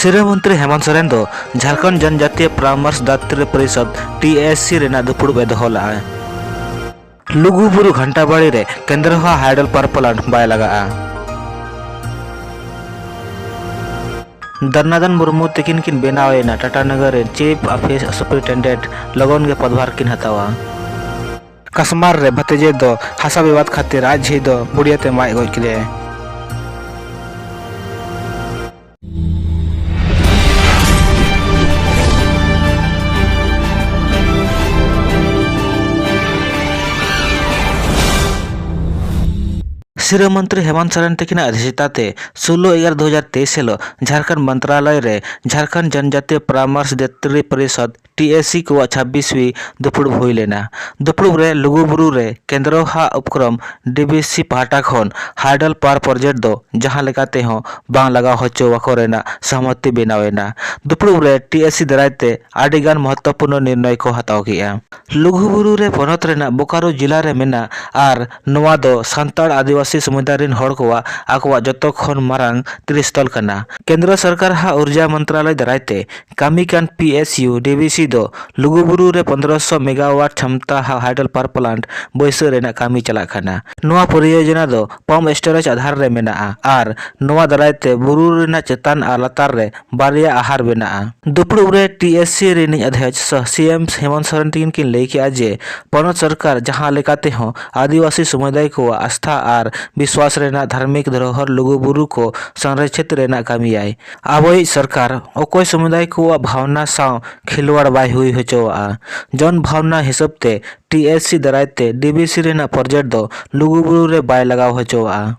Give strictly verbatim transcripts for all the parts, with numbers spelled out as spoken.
ᱥᱤᱨᱟᱹ ᱢᱚᱱᱛᱨᱤ ᱦᱮᱢᱚᱱᱛ ᱥᱚᱨᱮᱱ ᱫᱚ ᱡᱷᱟᱲᱠᱷᱚᱸᱰ ᱡᱚᱱᱡᱟᱛᱤᱭᱚ ᱯᱨᱟᱢᱟᱨᱥ ᱫᱟᱛᱨᱤ ᱯᱚᱨᱤᱥᱚᱫᱽ, ᱴᱤ ᱮᱥ ᱥᱤ, ᱨᱮᱱᱟᱜ ᱫᱩᱯᱲᱩᱵ ᱮ ᱫᱚᱦᱚ ᱞᱮᱫᱼᱟ᱾ ᱞᱩᱜᱩᱵᱩᱨᱩ ᱜᱷᱟᱱᱴᱟᱵᱟᱲᱤ ᱨᱮ ᱠᱮᱱᱫᱨᱚᱦᱟ ᱦᱟᱭᱰᱚᱞ ᱯᱟᱣᱟᱨ ᱯᱞᱟᱱᱴ ᱵᱟᱭ ᱞᱟᱜᱟᱜᱼᱟ᱾ ᱫᱷᱚᱨᱱᱟᱫᱟᱱ ᱢᱩᱨᱢᱩ ᱛᱤᱠᱤᱱ ᱠᱤᱱ ᱵᱮᱱᱟᱣ ᱮᱱᱟ ᱴᱟᱴᱟ ᱱᱚᱜᱚᱨ ᱨᱮᱱ ᱪᱤᱯ ᱚᱯᱷᱤᱥ ᱥᱩᱯᱨᱤᱱᱴᱮᱱᱰᱮᱱᱴ, ᱞᱚᱜᱚᱱ ᱜᱮ ᱯᱚᱫᱽᱵᱷᱟᱨ ᱠᱤᱱ ᱦᱟᱛᱟᱣᱟ᱾ ᱠᱟᱥᱢᱟᱨ ᱨᱮ ᱵᱷᱟᱛᱤᱡᱮ ᱫᱚ ᱦᱟᱥᱟ ᱵᱤᱵᱟᱫ ᱠᱷᱟᱹᱛᱤᱨ ᱟᱡ ᱡᱷᱤ ᱫᱚ ᱵᱩᱲᱤᱭᱟᱹ ᱛᱮ ᱢᱟᱡ ᱜᱚᱡ ᱠᱮᱫᱮᱭᱟᱭ᱾ ᱥᱤᱨᱟᱹ ᱢᱚᱱᱛᱨᱤ ᱦᱮᱢᱚᱱᱛ ᱥᱚᱨᱮᱱ ᱛᱟᱹᱠᱤᱱᱟᱜ ᱟᱫᱷᱤᱥᱛᱟ ᱛᱮ ᱥᱳᱞᱳ ᱮᱜᱟᱨᱚ ᱫᱩ ᱦᱟᱡᱟᱨ ᱛᱮᱭᱤᱥ ᱦᱤᱞᱳᱜ ᱡᱷᱟᱲᱠᱷᱚᱸᱰ ᱢᱚᱱᱛᱨᱟᱞᱚᱭ ᱨᱮ ᱡᱷᱟᱲᱠᱷᱚᱸᱰ ᱡᱚᱱᱡᱟᱛᱤᱭᱚ ᱯᱨᱟᱢᱟᱨᱥ ᱫᱟᱛᱨᱤ ᱯᱚᱨᱤᱥᱚᱫᱽ, ᱴᱤ ᱮᱥ ᱥᱤ, ᱠᱚᱣᱟᱜ ᱪᱷᱟᱵᱵᱤᱥ ᱣᱤ ᱫᱩᱯᱲᱩᱵ ᱦᱩᱭ ᱞᱮᱱᱟ᱾ ᱫᱩᱯᱲᱩᱵ ᱨᱮ ᱞᱩᱜᱩᱵᱩᱨᱩ ᱨᱮ ᱠᱮᱱᱫᱨᱚᱦᱟ ᱩᱯᱠᱨᱚᱢ, ᱰᱤ ᱵᱤ ᱥᱤ, ᱯᱟᱦᱴᱟ ᱠᱷᱚᱱ ᱦᱟᱭᱰᱚᱞ ᱯᱟᱣᱟᱨ ᱯᱨᱚᱡᱮᱠᱴ ᱫᱚ ᱡᱟᱦᱟᱸ ᱞᱮᱠᱟ ᱛᱮᱦᱚᱸ ᱵᱟᱝ ᱞᱟᱜᱟᱣ ᱦᱚᱪᱚ ᱟᱠᱚ ᱨᱮᱱᱟᱜ ᱥᱚᱦᱢᱚᱛᱤ ᱵᱮᱱᱟᱣ ᱮᱱᱟ᱾ ᱫᱩᱯᱲᱩᱵ ᱨᱮ ᱴᱤ ᱮᱥ ᱥᱤ ᱫᱟᱨᱟᱭ ᱛᱮ ᱟᱹᱰᱤ ᱜᱟᱱ ᱢᱚᱦᱚᱛᱛᱚᱯᱩᱨᱱᱚ ᱱᱤᱨᱱᱚᱭ ᱠᱚ ᱦᱟᱛᱟᱣ ᱠᱮᱫᱼᱟ᱾ ᱞᱩᱜᱩᱵᱩᱨᱩ ᱨᱮ ᱯᱚᱱᱚᱛ ᱨᱮᱱᱟᱜ ᱵᱳᱠᱟᱨᱳ ᱡᱤᱞᱟ ᱨᱮ ᱢᱮᱱᱟᱜ ᱟᱨ ᱱᱚᱣᱟ ᱫᱚ ᱥᱟᱱᱛᱟᱲ ᱟᱹᱫᱤᱵᱟᱹᱥᱤ ᱥᱚᱢᱩᱫᱟᱭ ᱨᱤᱱ ᱦᱚᱲ ᱠᱚᱣᱟᱜ ᱟᱠᱚᱣᱟᱜ ᱡᱚᱛᱚ ᱠᱷᱚᱱ ᱢᱟᱨᱟᱝ ᱛᱤᱨᱤᱥᱛᱷᱚᱞ ᱠᱟᱱᱟ᱾ ᱠᱮᱱᱫᱨᱚ ᱥᱚᱨᱠᱟᱨ ᱦᱟᱜ ᱩᱨᱡᱟ ᱢᱚᱱᱛᱨᱟᱞᱚᱭ ᱫᱟᱨᱟᱭ ᱛᱮ ᱠᱟᱹᱢᱤ ᱠᱟᱱ P S U D B C ᱫᱚ ᱞᱩᱜᱩᱵᱩᱨᱩ ᱨᱮ ᱯᱚᱱᱫᱽᱨᱚᱥᱚ ᱢᱮᱜᱟᱣᱟᱴ ᱪᱷᱟᱢᱛᱟ ᱦᱟᱜ ᱦᱟᱭᱰᱚᱞ ᱯᱟᱣᱟᱨ ᱯᱞᱟᱱᱴ ᱵᱟᱹᱭᱥᱟᱹᱣ ᱨᱮᱱᱟᱜ ᱠᱟᱹᱢᱤ ᱪᱟᱞᱟᱜ ᱠᱟᱱᱟ᱾ ᱱᱚᱣᱟ ᱯᱚᱨᱤᱭᱳᱡᱚᱱᱟ ᱫᱚ ᱯᱟᱢᱯ ᱥᱴᱳᱨᱮᱡᱽ ᱟᱫᱷᱟᱨ ᱨᱮ ᱢᱮᱱᱟᱜᱼᱟ ᱟᱨ ᱱᱚᱣᱟ ᱫᱟᱨᱟᱭ ᱛᱮ ᱵᱩᱨᱩ ᱨᱮᱱᱟᱜ ᱪᱮᱛᱟᱱ ᱟᱨ ᱞᱟᱛᱟᱨ ᱨᱮ ᱵᱟᱨᱭᱟ ᱟᱦᱟᱨ ᱵᱮᱱᱟᱜᱼᱟ᱾ ᱫᱩᱯᱲᱩᱵ ᱨᱮ ᱴᱤ ᱮᱥ ᱥᱤ ᱨᱤᱱᱤᱡ ᱚᱫᱷᱭᱚᱠᱥ ᱥᱤ ᱮᱢ ᱦᱮᱢᱚᱱᱛ ᱥᱚᱨᱮᱱ ᱛᱟᱹᱠᱤᱱ ᱠᱤᱱ ᱞᱟᱹᱭ ᱠᱮᱫᱼᱟ ᱡᱮ ᱯᱚᱱᱚᱛ ᱥᱚᱨᱠᱟᱨ ᱡᱟᱦᱟᱸ ᱞᱮᱠᱟ ᱛᱮᱦᱚᱸ ᱟᱹᱫᱤᱵᱟᱹᱥᱤ ᱥᱚᱢᱩᱫᱟᱭ ᱠᱚᱣᱟᱜ ᱟᱥᱛᱷᱟ ᱟᱨ ᱵᱤᱥᱣᱟᱥ ᱨᱮᱱᱟᱜ ᱫᱷᱟᱨᱢᱤᱠ ᱫᱷᱚᱨᱚᱦᱚᱨ ᱞᱩᱜᱩᱵᱩᱨᱩ ᱠᱚ ᱥᱚᱝᱨᱚᱠᱷᱤᱛ ᱨᱮᱱᱟᱜ ᱠᱟᱹᱢᱤᱭᱟᱭ᱾ ᱟᱵᱚᱭᱤᱡ ᱥᱚᱨᱠᱟᱨ ᱚᱠᱚᱭ ᱥᱚᱢᱩᱫᱟᱭ ᱠᱚᱣᱟᱜ ᱵᱷᱟᱣᱱᱟ ᱥᱟᱶ ᱠᱷᱤᱞᱣᱟᱲ ᱵᱟᱭ ᱦᱩᱭ ᱦᱚᱪᱚᱣᱟᱜᱼᱟ᱾ ᱡᱚᱱ ᱵᱷᱟᱵᱽᱱᱟ ᱦᱤᱥᱟᱹᱵ ᱛᱮ ᱴᱤ ᱮᱥ ᱥᱤ ᱫᱟᱨᱟᱭ ᱛᱮ ᱰᱤ ᱵᱤ ᱥᱤ ᱨᱮᱱᱟᱜ ᱯᱨᱚᱡᱮᱠᱴ ᱫᱚ ᱞᱩᱜᱩᱵᱩᱨᱩ ᱨᱮ ᱵᱟᱭ ᱞᱟᱜᱟᱣ ᱦᱚᱪᱚᱣᱟᱜᱼᱟ᱾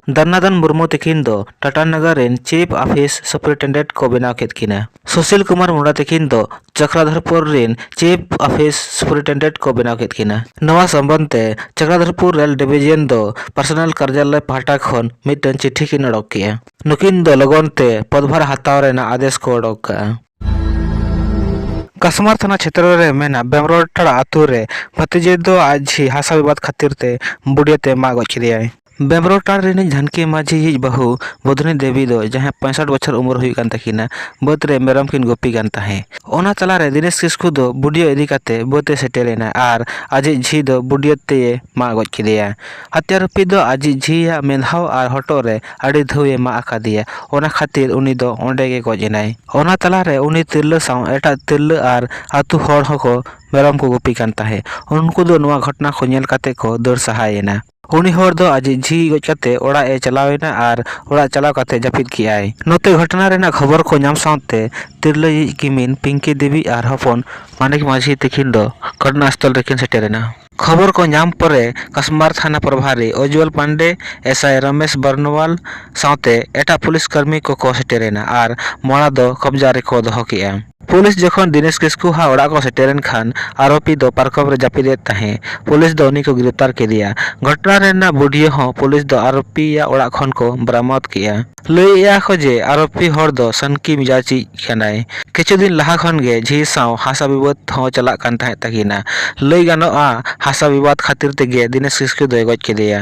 ᱫᱷᱚᱨᱱᱟᱫᱟᱱ ᱢᱩᱨᱢᱩ ᱛᱤᱠᱤᱱ ᱫᱚ ᱴᱟᱴᱟ ᱱᱚᱜᱚᱨ ᱨᱮᱱ ᱪᱤᱯ ᱚᱯᱷᱤᱥ ᱥᱩᱯᱨᱤᱱᱴᱮᱱᱰᱮᱱᱴ ᱠᱚ ᱵᱮᱱᱟᱣ ᱠᱮᱫ ᱠᱤᱱᱟ᱾ ᱥᱩᱥᱤᱞ ᱠᱩᱢᱟᱨ ᱢᱩᱱᱰᱟ ᱛᱤᱠᱤᱱ ᱫᱚ ᱪᱚᱠᱨᱟᱫᱷᱚᱨᱯᱩᱨ ᱨᱮᱱ ᱪᱤᱯ ᱚᱯᱷᱤᱥ ᱥᱩᱯᱨᱤᱱᱴᱮᱱᱰᱮᱱᱴ ᱠᱚ ᱵᱮᱱᱟᱣ ᱠᱮᱫ ᱠᱤᱱᱟ᱾ ᱱᱚᱣᱟ ᱥᱚᱢᱵᱚᱱᱫᱷ ᱛᱮ ᱪᱚᱠᱨᱟᱫᱷᱚᱨᱯᱩᱨ ᱨᱮᱞ ᱰᱤᱵᱤᱡᱚᱱ ᱫᱚ ᱯᱟᱨᱥᱚᱱᱟᱞ ᱠᱟᱨᱡᱟᱞᱚᱭ ᱯᱟᱦᱴᱟ ᱠᱷᱚᱱ ᱢᱤᱫᱴᱟᱝ ᱪᱤᱴᱷᱤ ᱠᱤᱱ ᱚᱰᱚᱠ ᱠᱮᱫᱼᱟ᱾ ᱱᱩᱠᱤᱱ ᱫᱚ ᱞᱚᱜᱚᱱ ᱛᱮ ᱯᱚᱫᱽᱵᱷᱟᱨ ᱦᱟᱛᱟᱣ ᱨᱮᱱᱟᱜ ᱟᱫᱮᱥ ᱠᱚ ᱚᱰᱚᱠ ᱠᱟᱜᱼᱟ᱾ ᱠᱟᱥᱢᱟᱨ ᱛᱷᱟᱱᱟ ᱪᱷᱮᱛᱨᱚ ᱨᱮ ᱢᱮᱱᱟᱜ ᱵᱮᱢᱨᱚᱴᱟᱲᱟ ᱟᱛᱳ ᱨᱮ ᱵᱷᱟᱛᱤᱡᱮ ᱫᱚ ᱟᱡ ᱡᱷᱤ ᱦᱟᱥᱟ ᱵᱤᱵᱟᱫ ᱠᱷᱟᱹᱛᱤᱨ ᱛᱮ ᱵᱩᱰᱤᱭᱟᱹ ᱛᱮ ᱢᱟᱜ ᱜᱚᱡ ᱠᱮᱫᱮᱭᱟᱭ᱾ ᱵᱮᱢᱨᱚᱴᱟᱲ ᱨᱤᱱᱤᱡ ᱡᱷᱟᱱᱠᱤ ᱢᱟᱹᱡᱷᱤᱭᱤᱡ ᱵᱟᱹᱦᱩ ᱵᱚᱫᱷᱱᱤ ᱫᱮᱵᱤ ᱫᱚ, ᱡᱟᱦᱟᱸᱭ ᱯᱚᱸᱭᱥᱚᱴ ᱵᱚᱪᱷᱚᱨ ᱩᱢᱮᱨ ᱦᱩᱭᱩᱜ ᱠᱟᱱ ᱛᱟᱹᱠᱤᱱᱟ, ᱵᱟᱹᱫᱽ ᱨᱮ ᱢᱮᱨᱚᱢ ᱠᱤᱱ ᱜᱩᱯᱤ ᱠᱟᱱ ᱛᱟᱦᱮᱸ᱾ ᱚᱱᱟ ᱛᱟᱞᱟᱨᱮ ᱫᱤᱱᱮᱥ ᱠᱤᱥᱠᱩ ᱫᱚ ᱵᱩᱰᱤᱭᱟᱹ ᱤᱫᱤ ᱠᱟᱛᱮ ᱵᱟᱹᱫᱽ ᱮ ᱥᱮᱴᱮᱨ ᱮᱱᱟ ᱟᱨ ᱟᱡᱤᱡ ᱡᱷᱤ ᱫᱚ ᱵᱩᱰᱤᱭᱟᱹ ᱛᱮᱭᱮ ᱢᱟᱜ ᱜᱚᱡ ᱠᱮᱫᱮᱭᱟ᱾ ᱦᱟᱛᱭᱟ ᱨᱩᱯᱤ ᱫᱚ ᱟᱡᱤᱡ ᱡᱷᱤᱭᱟᱜ ᱢᱮᱫᱦᱟᱣ ᱟᱨ ᱦᱚᱴᱚᱜ ᱨᱮ ᱟᱹᱰᱤ ᱫᱷᱟᱣ ᱮ ᱢᱟᱜ ᱟᱠᱟᱫᱮᱭᱟ᱾ ᱚᱱᱟ ᱠᱷᱟᱹᱛᱤᱨ ᱩᱱᱤ ᱫᱚ ᱚᱸᱰᱮ ᱜᱮ ᱜᱚᱡ ᱮᱱᱟᱭ᱾ ᱚᱱᱟ ᱛᱟᱞᱟᱨᱮ ᱩᱱᱤ ᱛᱤᱨᱞᱟᱹ ᱥᱟᱶ ᱮᱴᱟᱜ ᱛᱤᱨᱞᱟᱹ ᱟᱨ ᱟᱹᱛᱩ ᱦᱚᱲ ᱦᱚᱸᱠᱚ ᱢᱮᱨᱚᱢ ᱠᱚ ᱜᱩᱯᱤ ᱠᱟᱱ ᱛᱟᱦᱮᱸ᱾ ᱩᱱᱠᱩ ᱫᱚ ᱱᱚᱣᱟ ᱜᱷᱚᱴᱚᱱᱟ ᱠᱚ ᱧᱮᱞ ᱠᱟᱛᱮ ᱠᱚ ᱫᱟᱹᱲ ᱥᱟᱦᱟᱭᱮᱱᱟ᱾ ᱩᱱᱤ ᱦᱚᱲ ᱫᱚ ᱟᱡᱤᱡ ᱡᱷᱤ ᱜᱚᱡ ᱠᱟᱛᱮ ᱚᱲᱟᱜ ᱮ ᱪᱟᱞᱟᱣ ᱮᱱᱟ ᱟᱨ ᱚᱲᱟᱜ ᱪᱟᱞᱟᱣ ᱠᱟᱛᱮ ᱡᱟᱹᱯᱤᱫ ᱠᱮᱜᱼᱟᱭ᱾ ᱱᱚᱛᱮ ᱜᱷᱚᱴᱚᱱᱟ ᱨᱮᱱᱟᱜ ᱠᱷᱚᱵᱚᱨ ᱠᱚ ᱧᱟᱢ ᱥᱟᱶᱛᱮ ᱛᱤᱨᱞᱟᱹᱭᱤᱡ ᱠᱤᱢᱤᱱ ᱯᱤᱝᱠᱤ ᱫᱮᱵᱤ ᱟᱨ ᱦᱚᱯᱚᱱ ᱢᱟᱱᱤᱠ ᱢᱟᱹᱡᱷᱤ ᱛᱤᱠᱤᱱ ᱫᱚ ᱜᱷᱚᱴᱚᱱᱟ ᱥᱛᱷᱚᱞ ᱨᱮᱠᱤᱱ ᱥᱮᱴᱮᱨ ᱮᱱᱟ᱾ ᱠᱷᱚᱵᱚᱨ ᱠᱚ ᱧᱟᱢ ᱯᱚᱨᱮ ᱠᱟᱥᱢᱟᱨ ᱛᱷᱟᱱᱟ ᱯᱨᱚᱵᱷᱟᱨᱤ ᱩᱡᱡᱚᱞ ᱯᱟᱱᱰᱮ, ᱮᱥ ᱟᱭ ᱨᱚᱢᱮᱥ ᱵᱟᱨᱱᱣᱟᱞ ᱥᱟᱶᱛᱮ ᱮᱴᱟᱜ ᱯᱩᱞᱤᱥ ᱠᱟᱹᱢᱤ ᱠᱚᱠᱚ ᱥᱮᱴᱮᱨ ᱮᱱᱟ ᱟᱨ ᱢᱚᱲᱟ ᱫᱚ ᱠᱚᱵᱡᱟ ᱨᱮᱠᱚ ᱫᱚᱦᱚ ᱠᱮᱜᱼᱟ᱾ ᱯᱩᱞᱤᱥ ᱡᱚᱠᱷᱚᱱ ᱫᱤᱱᱮᱥ ᱠᱤᱥᱠᱩ ᱦᱟᱜ ᱚᱲᱟᱜ ᱠᱚ ᱥᱮᱴᱮᱨᱮᱱ ᱠᱷᱟᱱ ᱟᱨᱳᱯᱤ ᱫᱚ ᱯᱟᱨᱠᱚᱢ ᱨᱮ ᱡᱟᱹᱯᱤᱫ ᱮᱫ ᱛᱟᱦᱮᱸ᱾ ᱯᱩᱞᱤᱥ ᱫᱚ ᱩᱱᱤ ᱠᱚ ᱜᱨᱮᱯᱛᱟᱨ ᱠᱮᱫᱮᱭᱟ᱾ ᱜᱷᱚᱴᱚᱱᱟ ᱨᱮᱱᱟᱜ ᱵᱩᱰᱷᱤᱭᱟᱹ ᱦᱚᱸ ᱯᱩᱞᱤᱥ ᱫᱚ ᱟᱨᱳᱯᱤᱭᱟᱜ ᱚᱲᱟᱜ ᱠᱷᱚᱱ ᱠᱚ ᱵᱟᱨᱟᱢᱚᱫ ᱠᱮᱜᱼᱟ᱾ ᱞᱟᱹᱭᱮᱜᱼᱟ ᱠᱚ ᱡᱮ ᱟᱨᱳᱯᱤ ᱦᱚᱲ ᱫᱚ ᱥᱟᱱᱠᱤ ᱢᱤᱡᱟᱡᱤᱡ ᱠᱟᱱᱟᱭ᱾ ᱠᱤᱪᱷᱩ ᱫᱤᱱ ᱞᱟᱦᱟ ᱠᱷᱚᱱ ᱜᱮ ᱡᱷᱤ ᱥᱟᱶ ᱦᱟᱥᱟ ᱵᱤᱵᱟᱹᱫ ᱦᱚᱸ ᱪᱟᱞᱟᱜ ᱠᱟᱱ ᱛᱟᱦᱮᱸᱫ ᱛᱟᱹᱠᱤᱱᱟ᱾ ᱞᱟᱹᱭ ᱜᱟᱱᱚᱜᱼᱟ, ᱦᱟᱥᱟ ᱵᱤᱵᱟᱫ ᱠᱷᱟᱹᱛᱤᱨ ᱛᱮᱜᱮ ᱫᱤᱱᱮᱥ ᱠᱤᱥᱠᱩ ᱫᱚᱭ ᱜᱚᱡ ᱠᱮᱫᱮᱭᱟ᱾